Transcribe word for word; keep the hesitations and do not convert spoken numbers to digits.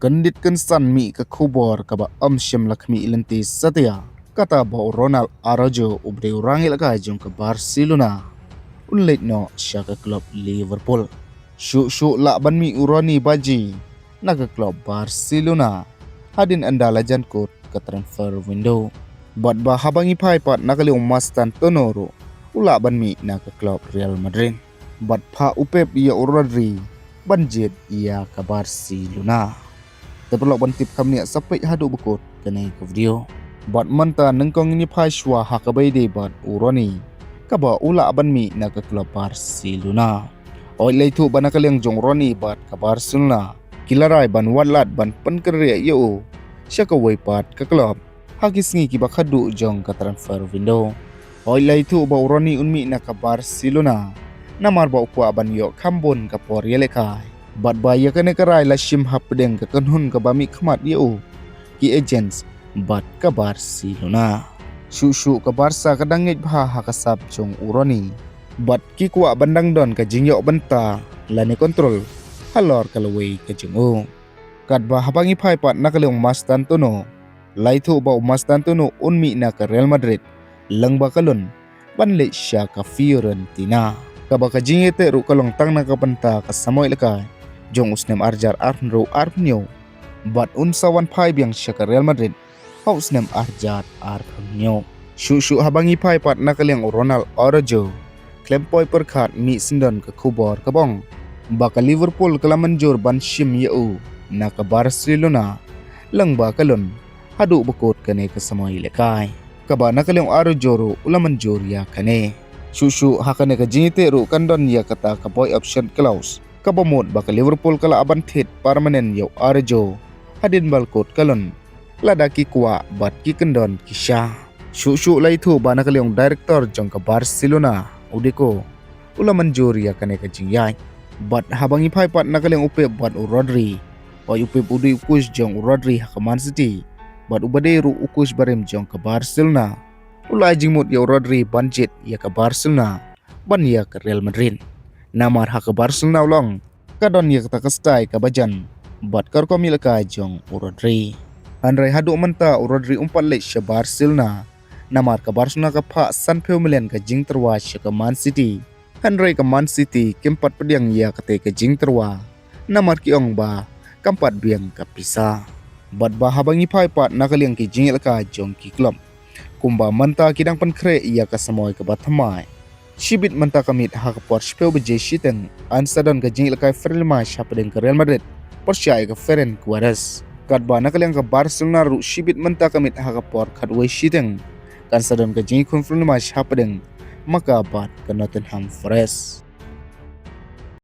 Kyndit kynsan mih ka khubor kaba ym shym la khmih lynti satia, kata ba u Ronald Araujo, u briew rangi laka jong ka Barcelona, un leit noh sha ka klub Liverpool. Shuh shuh lah ban mih u Ronny Bargi na ka klub Barcelona hadien ynda la jan kut ka transfer window. Bad ba haba ngi phai pat na ka liang u Marcos Antonio ruh u lah ban mih na ka klub Real Madrid. Bad phah u Pep ïa u Rodri ban jied ïa ka Barcelona. Te paralok, ban tip kham nia sa peit haduh ba kut kane ka video. Bad mynta nyngkong ngin ïa phai shuwa ha kaba ïadei bad u Ronny, kaba u lah ban mih na ka klub Barcelona. Hooid, la ïathuh ba na ka liang jong u Ronny bad ka Barcelona ki la rai ban wad lad ban pynkynriah ïa u sha kawei pat ka klub ha ki sngi kiba khatduh jong ka transfer window. Hooid, la ïathuh ba u Ronny un mih na ka Barcelona namar ba u kwah ban ïoh kham bun ka por ïalehkai. Bad ba ïa kane ka rai la shim hapdeng ka kynhun kaba mihkhmat ïa u, ki agents bad ka Barcelona. Shuh shuh ka Barca ka dang ngeit bha ha ka sap jong u Ronny bad ki kwah ban dang don ka jingïoh bynta lane control halor ka lawei ka jong u. Katba haba ngi phai pat na ka liang u Marcos Antonio, la ïathuh ba u Marcos Antonio un mih na ka Real Madrid lyngba ka loan ban leit sha ka Fiorentina. Kaba ka jingïateh ruh ka long tang na ka bynta ka samoi lehkai jong u snem ar hajar arphew hynriew arphew hynñiew, bad un sa wan phai biang sha ka Real Madrid ha u snem ar hajar arphew hynñiew. Shuh shuh haba ngi phai pat na ka liang u Ronald Araujo, khlem poi pyrkhat mih syndon ka khubor kaba ong ba ka Liverpool ka la mynjur ban shim ïa u na ka Barcelona lyngba ka loan haduh ba kut kane ka samoi lehkai. Kaba na ka liang u Araujo ruh u la mynjur ïa kane. Shuh shuh ha kane ka jingïateh ruh kan don ïa kata ka buy option clause kaba mut ba ka Liverpool ka lah ban thied permanent ïa u Araujo hadien ba la kut ka loan, lada ki kwah bad ki kyndon ki sha. Shuh shuh la ïathuh ba na ka liang u director jong ka Barcelona, u Deco, u la mynjur ïa kane ka jingïaid. Bad haba ngi phai pat na ka liang u Pep bad u Rodri, hooid, u Pep u dei u coach jong u Rodri ha ka Man City bad uba dei ruh u coach barim jong ka Barcelona, u la ai jingmut ïa u Rodri ban jied ïa ka Barcelona ban ïa ka Real Madrid. Namar ha ka Barcelona u la ong ka don ïa kata ka style kaba jan bad ka rukom ïalehkai jong u Rodri. Hynrei haduh mynta u Rodri um pat leit sha Barcelona namar ka Barcelona ka phah sanphew million ka jingtyrwa sha ka Man City. Hynrei ka Man City kim pat pdiang ïa kata ka jingtyrwa namar ki ong ba kam pat biang ka pisa. Bad ba haba ngi phai pat na ka liang ki jingïalehkai jong ki klub, kumba mynta ki dang pynkhreh ïa ka samoi kaba thymmai. Shibit mynta ka miet ha ka por shiphew baje shiteng, yn sa don ka jingïalehkai friendly match hapdeng ka Real Madrid pyrshah ïa ka Ferencvaros. Katba na ka liang ka Barcelona ruh shibit mynta ka miet ha ka por khatwei shiteng, kan sa don ka jingïakhun friendly match hapdeng ma ka bad ka Nottingham Forest.